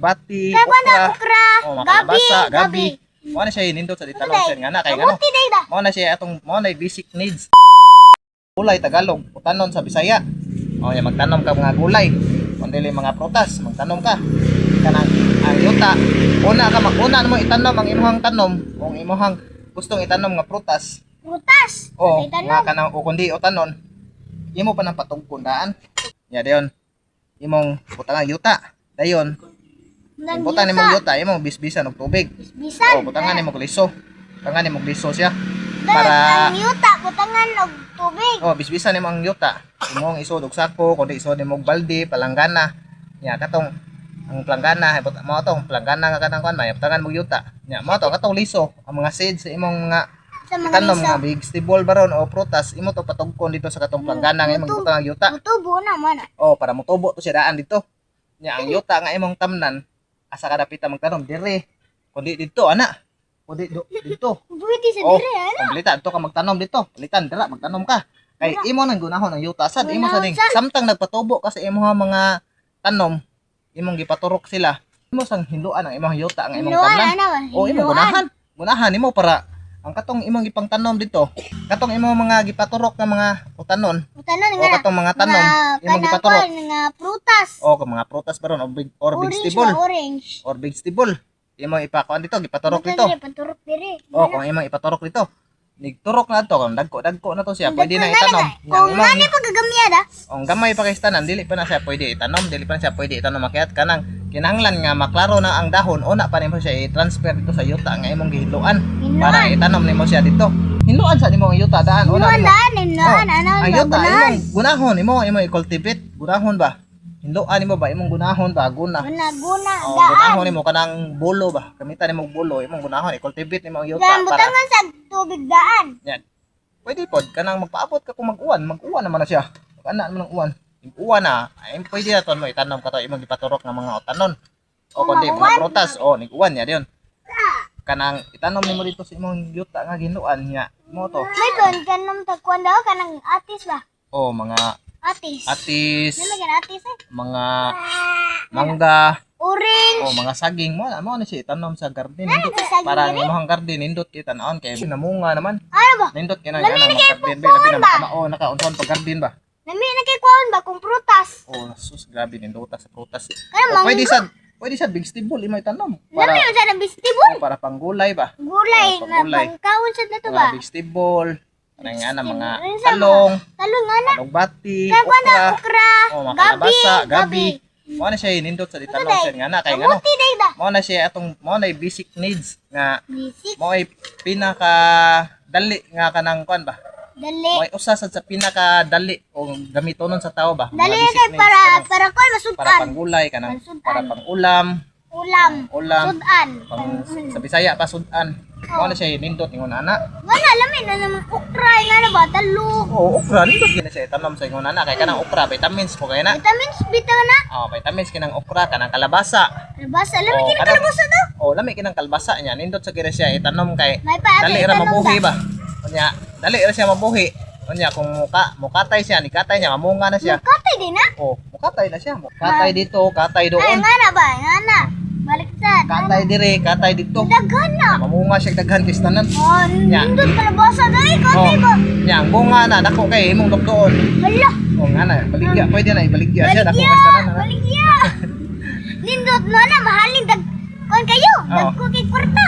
Bati, Kay kuan okra, okra, oh, mga gabi, kalabasa, gabi. gabi. Mao na siya nindot sa itanom siya nga na kay ngano. Kamuti day ba? Mao na siya atong mao na basic needs. Gulay Tagalog, utanon sa Bisaya. O ya magtanom ka mga gulay. Kung dili mga prutas, magtanom ka. Kanang ang yuta, una ka maguna mo itanom ang imong tanom, kung imong gustong itanom nga prutas, Prutas. o Atay tanom. nga kanang o kundi utanon, imo pa nang patugkon daan. Ya dayon imong butangan yuta. Dayon, Nang butan nimong yuta, imong bisbisan og tubig. Bisbisan. O butangan nimo liso. Butangan nimo liso siya. Para Para ang yuta butangan og tubig. oh, bisbisan nimo ang yuta. Imong isod og sako, kundi isod nimo og balde, palanggana. Nya katong ang planggana, mao tong planggana nga kanang kuan may butangan mo yuta. Nya mao to katong liso, ang mga seeds sa imong mga Sa mga tanom liso. nga vegetable baron o prutas, imo to patugkon dito sa katong planggana nga imong butang ang yuta. Mutubo na man. Oh, para motubo to siya daan dito. Nya ang yuta nga imong tamnan asa ka dapita magtanom dire. Kundi didto ana. Kundi didto. Pwede sa Oh, dire ano? pamilitan to ka magtanom dito. Palitan dira magtanom ka. Kay imo nang gunahon ang yuta sad imo sa Gunahon ding. sad. Samtang nagpatubo ka sa imong mga tanom, imong gipaturok sila. Imo sang hinluan ang imong yuta ang imong Hinluan, tamnan. ano? Oh, imong Hinluan. gunahan. Gunahan nimo para ang katong imong gipangtanom dito, katong imong mga gipaturok nga mga utanon, Utanon o nga. katong mga tanom, Mga imong kanang gipaturok. kuan, nga prutas. O kung mga prutas baron o big or Orange vegetable ba, orange. or vegetable. Imong ipakuan dito, gipaturok Butang dito. dire, paturok dire. O kung imong ipaturok dito. Nigturok na to, kung dagko-dagko na to siya, pwede na Dagko itanom. na. Nya, Kung ang imong ngani pagagamya da. ang gamay pa kay tanan, dili pa na siya pwede itanom, dili pa na siya pwede itanom makiat kanang kinahanglan nga maklaro na ang dahon una pa nimo siya i-transfer dito sa yuta nga imong gihinluan para itanom nimo siya dito. Hinluan sa nimo ang yuta daan una Hinluan nimo. daan, hinluan, Oh, ano, ang yuta gunahan. imong gunahon nimo imong i-cultivate, gunahon ba? Hinluan nimo ba imong gunahon ba guna? Guna, guna, Oh, daan. gunahon nimo kanang bulo ba? Gamitan nimo og bulo imong gunahon i-cultivate nimo ang yuta Daan, para butangan sa tubig daan. Yan. Pwede pod kanang magpaabot ka kung mag-uwan, mag-uwan naman na siya. Mag-ana naman ang uwan. Yung uwan na, ay pwede na ton mo itanom ka to imong gipaturok ng mga utanon. O kundi mga prutas, o nig-uwan niya diyon. Kanang itanom nimo dito sa imong yuta nga ginuan niya. Mo to. May kon kanang tagkuan daw kanang atis ba? O mga Atis. atis, May mga atis eh. mga mangga, Orange. o mga saging mo na mo na siya itanom sa garden nindot. Saging Para ang imong garden nindot kay tan-awon kay namunga naman. Ano ba? Nindot kay nang anang garden ba labi na makamao nakaunson pag garden ba. Nami na kay kuan ba kung prutas? Oh, sus, grabe nindota sa prutas. Kanang Oh, pwede sa vegetable imo itanom. Para Nami unsa na vegetable? oh, para panggulay ba? Gulay Oh, na panggulay. pangkaon sad na to Mga ba? vegetable, kanang nga na mga Unsa talong, Talong nga na. alugbati, Kay kuan okra, okra, oh, mga gabi, kalabasa, gabi. Mao na siya nindot sa itanom siya nga na kay ngano. Kamuti day ba? Mao na siya atong mao na basic needs nga Basic. mao ay pinaka dali nga kanang kuan ba? Dali. Mao ay usa sad sa pinaka dali o gamitonon sa tao ba? Mga Dali basic kay needs, para kanang para kuan para masudan. panggulay kanang Pansudan. para pangulam, Ulam. ulam, Sudan. pang sa Bisaya pa sudan. Mao na siya nindot ingon ana. Nga na lami na naman okra nga na ba talong. Oo, okra nindot gina siya itanom sa ingon ana kay kanang okra vitamins po kay na. Vitamins bitaw na. Oh, vitamins kinang okra kanang kalabasa. Kalabasa lami Oh, kini kanang- kalabasa do. Oh, lami kinang kalbasa niya nindot sa gina siya itanom kay May pa dali ra mabuhi ba. Unya, dali ra siya mabuhi. Unya kung muka mukatay siya nikatay niya mamunga na siya. Katay din na. Oh, mukatay na siya. Mukatay dito, katay Ay doon. nga na ba? Nga na. Baliktad. Katay dire, katay dito. Daghan na. Mamunga siya daghan kay tanan. Oh, Nya. nindot kalabasa dai katay Oh, ba? nya ang bunga na dako kay imong dukdoon. Hala. Oh, nga na, baligya, pwede na ibaligya siya dako kay tanan na. Baligya. Nindot mo na mahalin dag kon kayo. Oo. Dagko kay kwarta.